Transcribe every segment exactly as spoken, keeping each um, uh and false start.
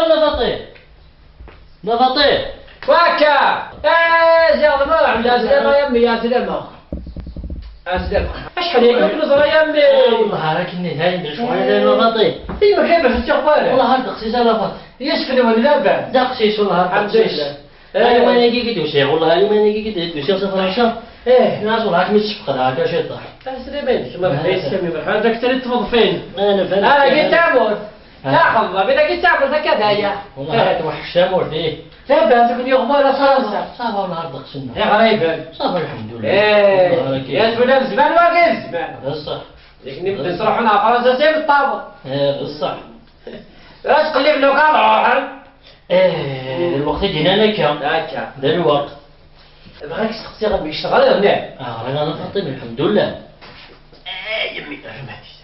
La Faṭi! La Faṭi! Waka! Eh, ziɣ d merḥ, ɛeslama ya mmi, ɛeslama. Ɛeslama. Acḥal i neẓra ya mmi? Wellah, ara k-nni dayen d lecɣal, la Faṭi. Imek ay bas ttiɣ wara? Wellah, ar deqs-is a la Faṭi. Yas fell-awen laban? D aqcic, wellah, ar deqs-is. Alḥemdulillah. Eh. Aluman-agi i d-usiɣ, wellah, aluman-agi i d-usiɣ si Fransa. Eh. Nniɣ-as, wellah, ad kem-id-sfeqdeɣ akka ciṭuḥ. Ɛeslama-inek, merḥba yes-k a mmi, merḥba, ad ak-ttaliḍ tfeḍfin. Ah, la Faṭi. Ah, agi d tamurt. Ah, xeḍla, bida ki d-taɣelt akka d aya. Wellah, eh, ad tweḥḥec tamurt, ih. Tabɛa, tugni ɣmur asaɣ-nsen. Ça va, ça va, wellah, ar deqs-nneɣ. Iɣriben. Ça va, lḥemdulillah. Eh, wellah, ara k-, ya tura d zzman wagi d zzman. D ṣṣeḥ. Zik mi bdant ttruḥun ɣer Fransa, s imeṭṭawen. Eh, d ṣṣeḥ. Ad tqellib lukan ruḥen. Eh, d lweqt i d-yennan akka. Akka. D lweqt. Bɣiɣ ad k-steqsiɣ amek teɣriḍ, neɣ? Ah, ɣriɣ a la Faṭima, lḥemdullah. Eh, yemmi, rhumatis.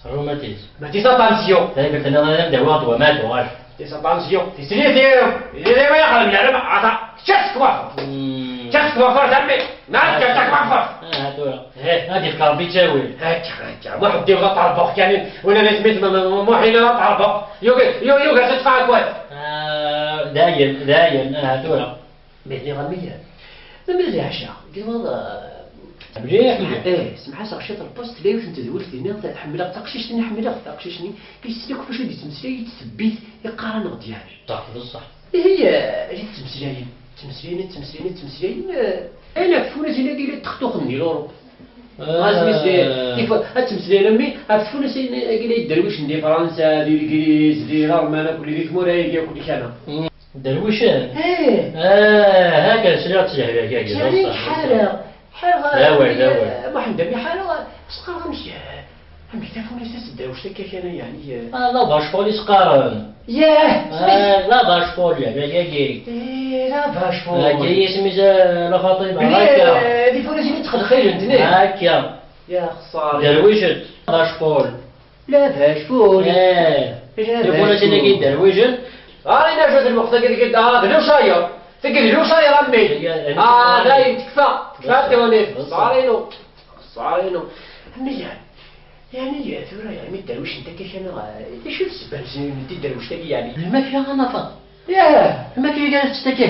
Rhumatis. Mačči s aṭansyu. Taggelt-nni ad am-d-awiɣ ddwa ma ad tuɣal. Mačči s aṭansyu. Tislit-iw. Tislit-iw, ya xedmen ara ma-, ata. Kečč ad tettwaffeḍ. Hmm. Kečč ad tettwaffeḍ, a mmi. Neɣ kečč ad tettwaffeḍ. Ah, tura. Eh, ad yefk Rebbi ttawil. Akka, akka. Muḥ, ddiɣ d aṭerbuq kan. Wala d asmi-s ma-, ma-, ma-, Muḥ, yella d aṭerbuq. Yugi, yu-, yugi ad t-tfeɛkwat. Ah, dayen, dayen. Ah, tura. Mais nniɣ-am-d, d amezzi ɛaceɣ, deg iḍ, eh, mliḥ, mliḥ. Eh, semḥaseɣ ciṭ lpost, tella yiwet n tedwilt dinna, ta-, ḥemmleɣ taqcict-nni, ḥemmleɣ taqcict-nni, yessen akk acu i d-yettmeslay, yettsebbit, yeqqar-aneɣ-d yeɛni. Ṣṣeḥ, d ṣṣeḥ. Ihi, eh, i d-ttmeslayen, ttmeslayen, ttmeslayen, ttmeslayen, eh, ayen ɣef tfunasin-agi la ttextuxen di l'Europe. Ah. Ɣas mi s-, tif-, ad ttmeslayen a mmi, ɣef tfunasin-agi la yedderwicen di Fransa, di Legriz, di Lalman, akk di tmura-agi, akk di kana. Mm. Derwicen? Eh. Ah, haka sliɣ-tt lehla-agi. Ttili ḥareɣ, ḥareɣ, d awal, d awal. Muḥend Ami, ḥareɣ, sqareɣ amek, amek tafunast-a s tderwect akka kan, yeɛni, eh. Ah, la vache folle i s-qqaren. Yah, ah, la vache folle, lehla-agi. Eh, la vache folle. Akka i isem-is, eh, la Faṭima, belli, akka. Eh, di funasin i ttxelxilent, ne? Akka. Ya xsara. Derwicen, la vache folle. La vache folle. Eh. La vache folle. Tifunasin-agi derwicen. Ah, ina jut lweqt-agi deg, ah, d lucayer. Tagi d lucayer a mmi. Tagi, ah, d ayen tekfa. Tekfa ddunit. Xsara-inu. Xsara-inu. A mmi, yeɛni, yeɛni, tura, yeɛni, mi dderwicent akka kan, ah, d acu i d ssebba n, n tidderwect-agi, yeɛni? Lmakla, a Nafeḍ. Yah. Lmakla-agi ara tettett akka.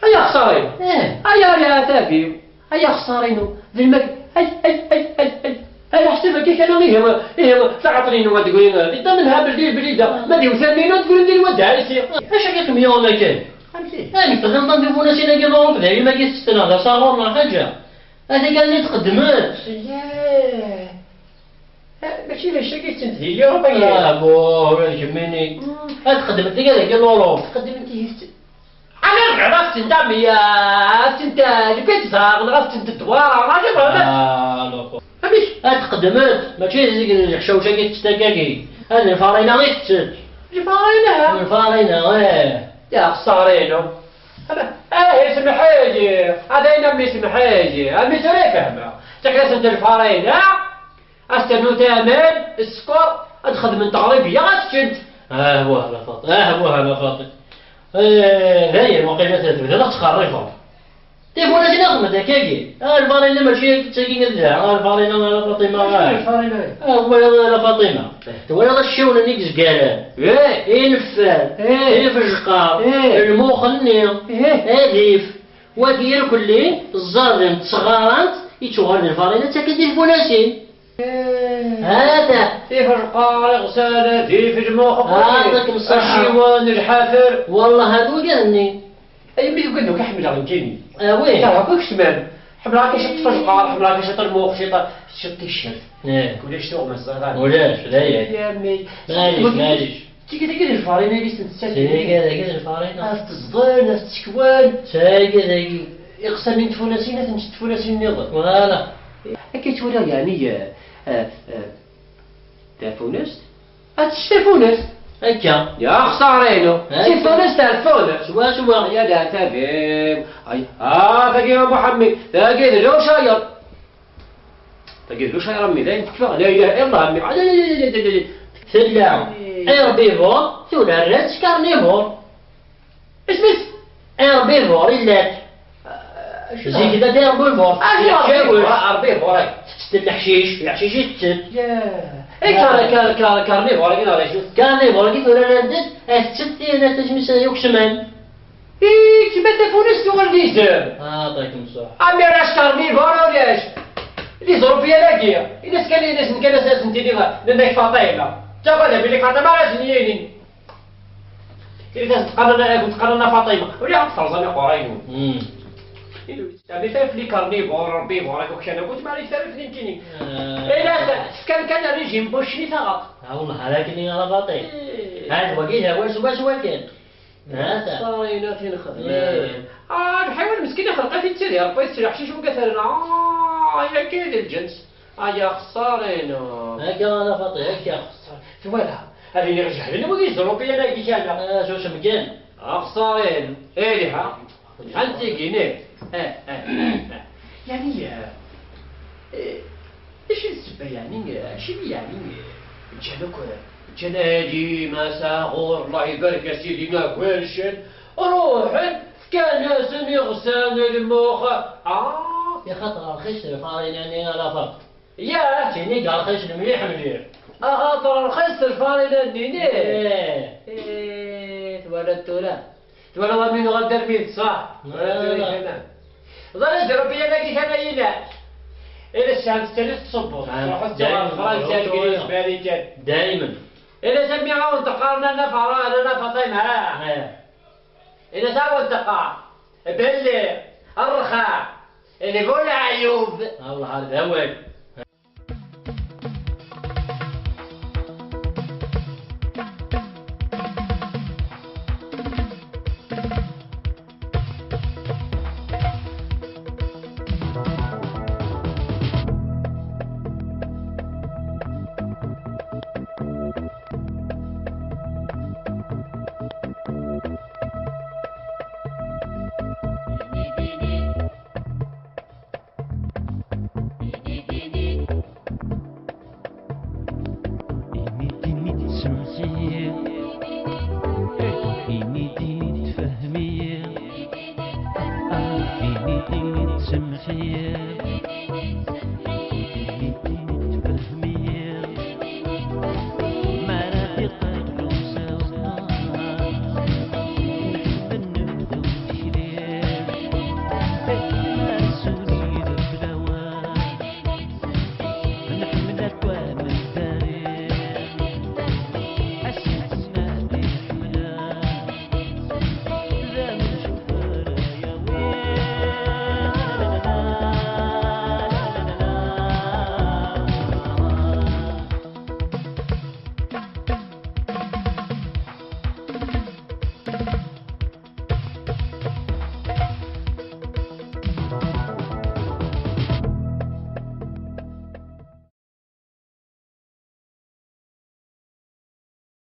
Ay axsara-inu. Eh. Ay, ay, ay, a tabi-w. Ay axsar-inu, d lmak-, ay, ay, ay, ay, ay, ay, aḥseb akka kan, ihi, ihi, taɛeṭl-inu ad d-grin, di ṭṭam n Habel di Lblida, ma d iwtal-inu ad d-grin di Lwadda Ɛisi. Acu akka kem-yuɣen akken? Amek? Amek txedmeḍ tifunasin-agi n Luṛup, d ayen-agi tettnaɣ d asaɣur neɣ ḥaǧa? Ata kan i txeddmet. Yah. Eh, mačči d acu-agi tettent di Luṛup, ay. Ah, buh, ula d kemmini. Mm. Ad txeddmet tigad-agi n Luṛup. Txeddment ihi. Ala, bɣiɣ ad tent-am-, ad tent-, lpizza, neɣ ad tent-ddwareɣ, neɣ ad bɣiɣ ad. Ah, d'accord. Amek? Ad txeddmet, mačči d leḥcawca-agi tettett akkagi. Ad lfarina i tettett. Lfarina? Lfarina, eh. Ya xsara-inu. Ala, ah, ismeḥ-iyi. Ad ayen am ismeḥ-iyi. Am i tura i fehmeɣ. Ttaken-asent lfarina. Ad s-ternu taman, sskeṛ, ad xedment ɣribiya, ad ččent. Ah, wah, la Faṭi-, ah, wah, la Faṭi. Eh, dayen, waqila tebdiḍ ad txerrifeḍ. Tifunasin i xedment akkagi. Ah, lfarina mačči d tagi i d da. Ah, lfarina, ah, la Faṭima, ah. Acu lfarina? Ah, twalaḍ, ah, la Faṭima. Eh. Twalaḍ acciwen-nni i izgaren? Eh. Ineffan. Eh. Ifejqar. Eh. Lmux-nni. Eh. Adif. Wagi irkelli, ẓẓaden, ttɣaran-t, ittuɣal d lfarina, ttaken tifunasin. Eh. Hada. Tif lqar, iɣsan, tif lmux, ah, ttaken ṣṣeḥḥa. Acciwen, lḥafer. Wallah, hada ugar-nni. Ay, mi tugad akk ḥemmleɣ nekkini. Ah, oui. Kerheɣ akk ikecman. Ḥemmleɣ akka ciṭ tfejqar, ḥemmleɣ akka ciṭ lmux, ciṭ, ciṭ ticcert. Eh. Ulac tuɣmas, ẓer. Ulac, d aya. Ay, a mmi. Maɛlic, maɛlic. Tigi, tigi d lfarina i s-nettett. Tigi, tigi d lfarina. Ad teẓḍel, ad tettekwan. Tigi, tigi. Iqsamin n tfunasin, ad ten-tfunasin nniḍen. Voilà. Akka i ttwaliɣ, yeɛni, eh, eh, eh, tafunast? Ad tečč tafunast. Akka. Ya xsara-inu. Akka. Si tfunast ar tfunast. Swaswa. Ya leɛtab-iw. Ay, ah, tagi a Muḥemmed. Tagi d lucayer. Tagi d lucayer a mmi, dayen tekfa. La ilaha illa Allah a mmi. Ay, ay, ay, ay, ay, ay. Tella. Eh. Herbivore, tura rran-tt carnivore. Isem-is? Herbivore, illat. Ah, zik la d herbivore. Ah, tettett leḥcic, leḥcic i tettett. Ya. Ay, kar, kar, kar, karnivore-agi neɣ d acu? Karnivore-agi tura llant-d, ad teččeḍ tirna tajmilt-a yakk ssman. Ih, kemm a tafunast tuɣal d izem. Ah, ṭaykem ṣṣuḥ. Amir ac karnivore ulac. D iẓrupiyen-agi. Ini-as kan, ini-as kan, as-, as-, as-, tili, nenna-k Faṭima. Ttagad a Bili Faṭima ara sen-yinin. Tili-as teqqaren, ttqaran a Faṭima. Ula ad terẓam iqerra-inu. Hmm. Tabi tafli karnivore, herbivore, akk kcan, akk tmara yektar nekkini. Eh. Ila tefkan kan régime n wuccen i taɣaṭ. Ah, wellah, ara akken i ara baṭi. Eh. Had wagi d awal s wacu akken. Hata. Ṣṣarina tin xedmen. Eh. Ah, lḥaywan meskin ixelq-it-id Rebbi, yettleḥcic wanga terna. Ah, ya kan d lǧens. Ay axeṣṣar-inu. Akka ara baṭi, akka. Xeṣṣar. Twala, ad iniɣ jehlen wid yezrupiyen-agi kan. Ah, s ucemken. Axeṣṣar-inu. Ih, ha. Ǧǧan tigi, nih. Eh, eh, eh. Yeɛni, eh, eh, acu d ssebba, yeɛni, eh, acimi, yeɛni, eh, ǧǧan akk, eh, ǧǧan Alim Asaɣur, Allah ibarek a sidi, ma gwercen, ruḥen, fkan-asen iɣsan lmux. Ah! Ixaṭer rxis lfarina-nni a la Faṭ. Yah! Tini-d rxis mliḥ, mliḥ. Axaṭer rxis lfarina-nni, nih. Eh. Eh, twalaḍ tura? Twalaḍ amin uɣal d armi d ṣṣeḥ. Wala tura kana. Ẓer ajerreb-iyan-agi kana yina. Ila tesɛam tettali tettṣubbuḍ. Tesɛam. Truḥeḍ daymen, Fransa, Legliz, Marikan. Daymen. Ila sami ɣawen teqqaren ana Fara-, ana Faṭima, ha? Eh. Ila sɛawen teqqar. Belli. Rxa. Ili bu leɛyub. Allah, hada d awal.